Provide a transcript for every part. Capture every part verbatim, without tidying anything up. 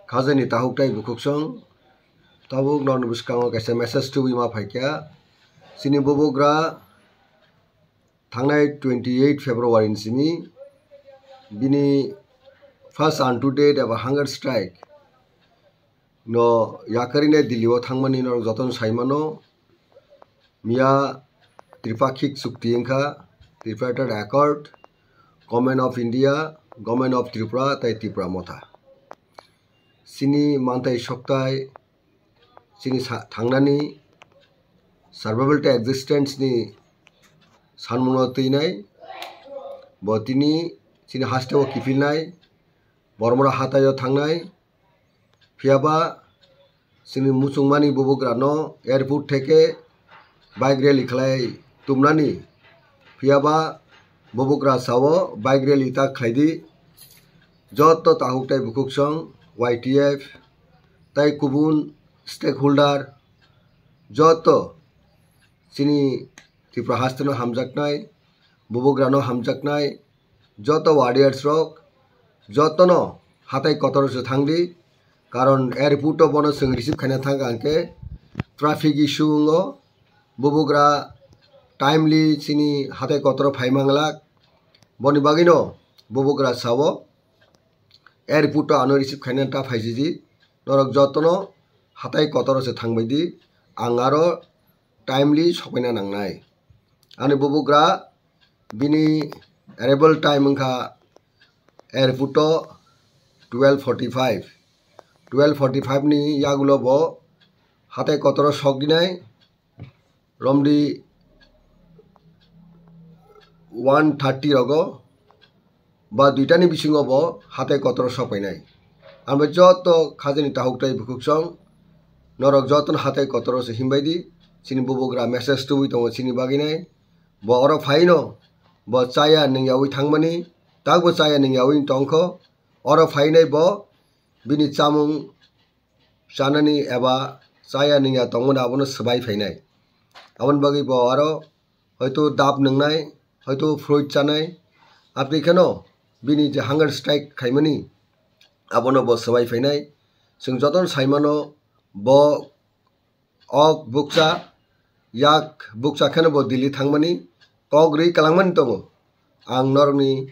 Khajani tahuk tai bukhuksong, tabuk norni bwskango kaisa message tubui ma phaikha. Chini bubugra thangnai twenty eight February ni simi bini first unto death eba hunger strike no yakarine Delhi o thangmani norok jotono saimano. Miya Tripakhik chukti wngkha, Tripartite Accord, Government of India, Government of Tripura tei Tipra Motha. Chini mantai soktai, chini sa-, thangnani survival tei existence ni sanmungno twinai, bo tini chini hasteo kiphilnai, bormora hataio thangnai, phiyaba chini muchungmani bubugrano airport theke bike rally khlai tumnani, phiyaba bubugra sao bike rally ta khlaidi, joto tahuk tai bukhuksong, Y T F tai kubun stakeholder joto chini Tripura hasteno hamjaknai, bubugrano hamjaknai, joto warriors rok jotono hatai kotoro se thangdi, karon airport o bono chwng receive khaina thang kha hwnkhe traffic issue wngo, bubugra timely chini hatai kotoro phai manglak, boni bagwino bubugra sao airport o ano receive khaina ta phaisidi, norok jotono hatai kotoro se thangbaidi, ang aro timely sokpaina nangnai. Ani bubugra bini arrival time wngkha airport o twelve forty five, twelve forty five ni yagulo bo hatai kotoro soknai, romdi one thirty rogo ba duitani bisingo bo hatai kotoro sokpainai. Ang bai joto khajani tahuk tai bukhuksong, norok jotono hatai kotoro se himbaidi, chini bubugra message tubui tongo chini bagwinai, bo oro phaino bo chaya nungyaui thangmani, takbo chaya nungyaui tongkho, oro phainai bo bini chamung chanani eba chaya nungya tongmani abono swbai phainai. Aboni bagwi bo aro hoito dap nungnai, hoito fruit chanai, aboni kheno bini je hunger strike khaimani abono bo swbai phainai. Chwng jotono saimano bo ok bukcha, yak bukcha kheno bo Delhi thangmani kok rwi kwlangmani tongo. Ang norokni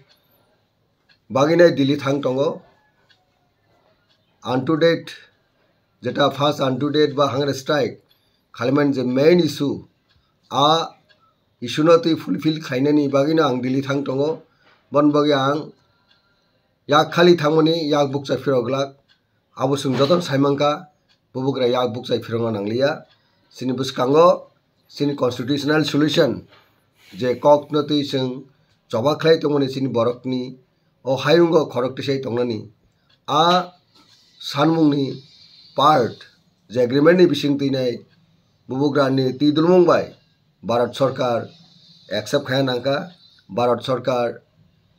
bagwinai Delhi thang tongo. Unto death, jeta first unto death ba hunger strike khalimani je main issue, a issue no twi fulfill khlainani bagwino ang Delhi thang tongo. Bon bagwi ang yak khali thangmani yak bukcha phirok glak. Abo chwng jotono saimankha, bubugra yak bukchai phirongna nangliya. Chini bwskango chini constitutional solution je kokno twi chwng choba khlai tongmani chini borokni o hayungo khorok tisai tongnani a sanmungni part je agreement ni bising twinai bubugrani twi dulmung bai Bharat Sarkar accept khaina nangkha, Bharat Sarkar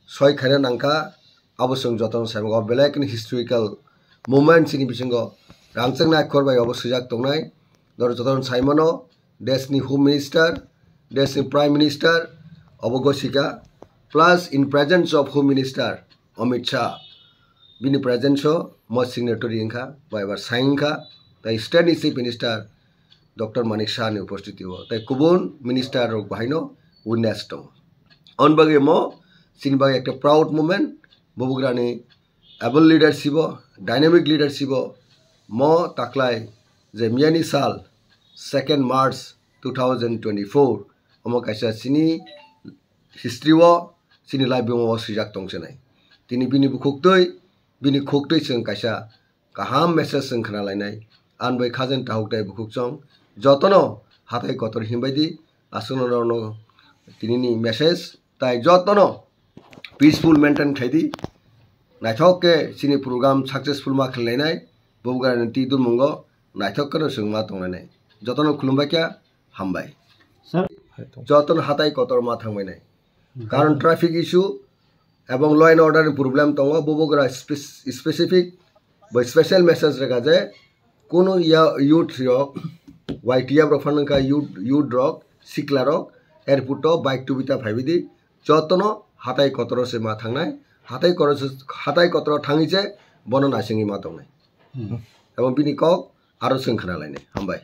soi khaina nangkha, abo chwng jotono saimango belai kheno historical moment chini bisingo rangchaknai akhor bai obo swijak tongnai. Norok jotono saimano, deshni Home Minister, deshni Prime Minister obo gosika, plus in presence of Home Minister Amit Shah, bini presence o mo signatory wngkha, bai bar sign wngkha, tai state ni Chief Minister Doctor Manik Saha ni upostiti o, tai kubun minister rok bahaino witness tongo. On bagwi mo chini bagwi ekta proud moment, bubugrani able leadership o, dynamic leadership o, mo taklai je miyani sal second March two thousand twenty-four, omo kaisa chini history o, chini life bimo o swijak tongchenai. Tini bini bukhuktwi, bini khuktwi chwng kaisa kaham message chwng khna lainai. Ang bai khajani tahuk tai bukhuksong jotono hatai kotor himbai di, aswkno norokno tinini message tai jotono peaceful maintain khai di. Naithok khe chini program successful ma khlainai, bubugrani twi dulmungo naithok kheno chwng ma tonglainai. Jotono khulumbai kha, hambai. Sir. Jotono hatai kotor ma thangbainai. Karon traffic issue ebong law and order ni problem tongo, bubugra spe-, specific bai special message rega je kunu ya youth rok, Y T F rok phano wngkha youth, youth rok, sikla rok, airport o bike tubui ta phaibai di, jotono hatai kotoro se ma thangnai, hatai kotoro se, hatai kotoro thangwi se bono naisingwi ma tongnai. Abo bini kok aro chwng khna lainai. Hambai.